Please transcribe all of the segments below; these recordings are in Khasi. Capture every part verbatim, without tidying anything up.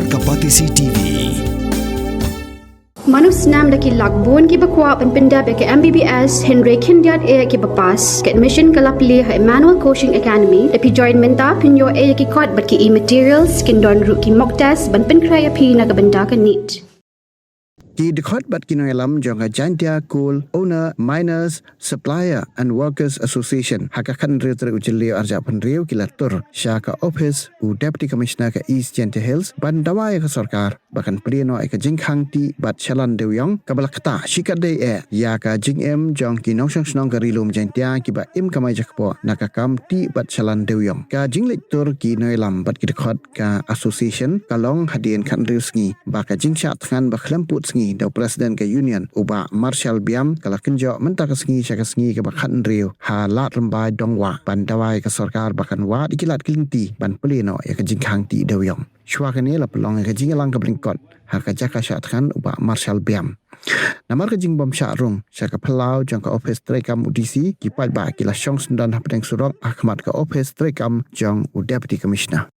Ka Batesi T V. Mano snam da ki lak bun kiba kwah ban pyndep ïa ka M B B S, hynrei khyndiat eh kiba pass. Ka admission ka la plie ha Emmanuel Coaching Academy. Da phi join mynta phin ïoh eh ïa ki kot bad ki e-materials, kin don ruh ki mock test ban pynkhreh ïa phi na ka bynta ka NEET. Ki dkhot bad ki nongïalam jong ka Jaintia Coal Owner, Miners, Supplier and Workers Association ha ka khathynriew tarik u Jylliew arhajar arphew hynriew ki la tur sha ka ophis u Deputy Commissioner ka East Jaintia Hills ban dawa ïa ka sorkar ba kan plie noh ïa ka jingkhang tih bad shalan dewïong kaba la ktah shikatdei eh ïa ka jingim jong ki nongshong shnong ka Ri Lum Jaintia kiba im kamai jakpoh na ka kam tih bad shalan dewïong. Ka jingleit tur ki nongïalam bad ki dkhot ka association ka long hadien khathynriew sngi ba ka jingshah thngan ba khlem pud sngi da u President ka Union u Bah Marshal Biam ka la kynjoh mynta ka sngi sha ka sngi kaba khathynriew ha Lad Rymbai Dongwah ban dawa ïa ka sorkar ba kan wad ïa ki lad ki lynti ban plie noh ïa ka jingkhang tih dewïong. Shuwa kane la pynlong ïa ka jingïalang kaba lyngkot ha ka jaka shah thngan u Bah Marshal Biam. Namar ka jingbym shah rung sha ka phyllaw jong ka ophis treikam u D C, ki paidbah ki la shong syndon hapdeng surok ha khmat ka ophis treikam jong u Deputy Commissioner.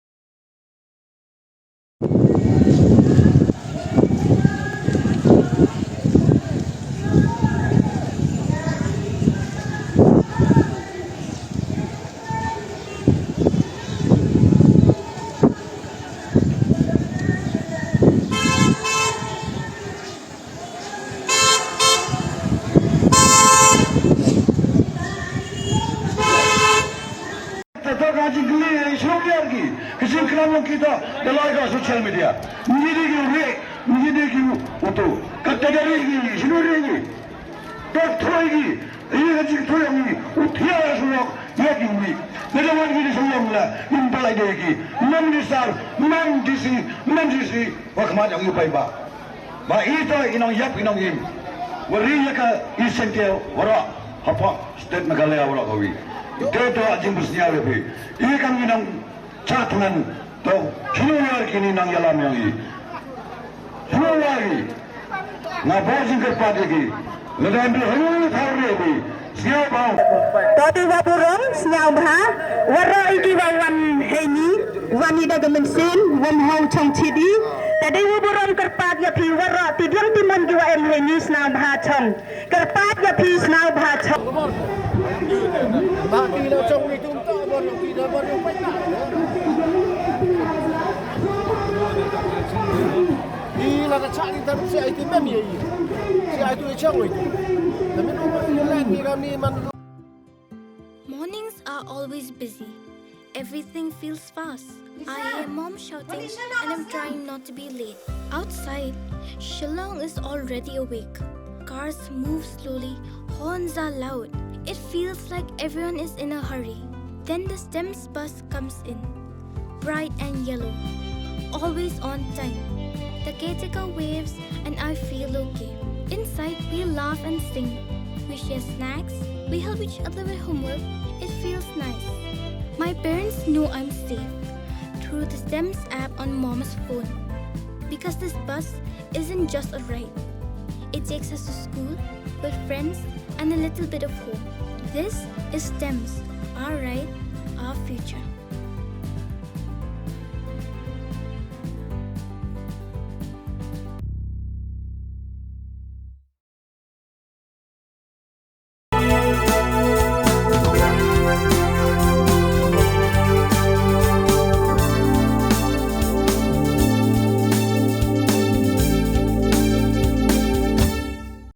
Te to ka jingkylli ïa i shnong ïar ki, ka jingklam long ki to da la ka social media. Ngi dei ki u rieh, ngi dei ki u to. Ka te ka rieh ngi, shino rieh ngi. To throi ngi, ïa ka jingthroi ngi, u thiah ïa shnong ïa ki u rieh. Te ka wan ngi dei shnong la, ngim pynlait dei ki. Mem minister, mem D C, mem D C. Wa khmat ïa u paidbah. Ba ito i nongïap i nongim. Wa ri ïa ka i sengke waroh hapoh state Meghalaya waroh kawi. Ito ito jingpynsñiaw ïa phi. I kam i nongshah thngan to. Shano ïar kini nongïalam ïa i. Shano ïar i. Nga bor jingkyrpad ïa ki. Lada em bi hynñiew thaw rieh bi. Sñiaw bha. To dei wa burom, sñiaw bha. Waroh ïa ki wa wan heini, wan ïa da ka mynsiem, wan hong chong chidi. Te dei wa burom kyrpad ïa phi waroh, ti diang ti mon ki wa em heini, sñiaw bha chong. Kyrpad ïa phi sñiaw bha chong. Ila ka chak ni taruh si ai tu mem ye ye. Si ai tu chang wei. Tapi no man ni ran ni ram ni man. Mornings are always busy. Everything feels fast. I hear mom shouting and I'm trying not to be late. Outside, Shillong is already awake. Cars move slowly, horns are loud. It feels like everyone is in a hurry. Then the STEMS bus comes in. Bright and yellow. Always on time. The caretaker waves and I feel okay. Inside, we laugh and sing. We share snacks. We help each other with homework. It feels nice. My parents know I'm safe through the STEMS app on mom's phone. Because this bus isn't just a ride. It takes us to school, with friends, and a little bit of hope. This is STEMS, our ride, our future.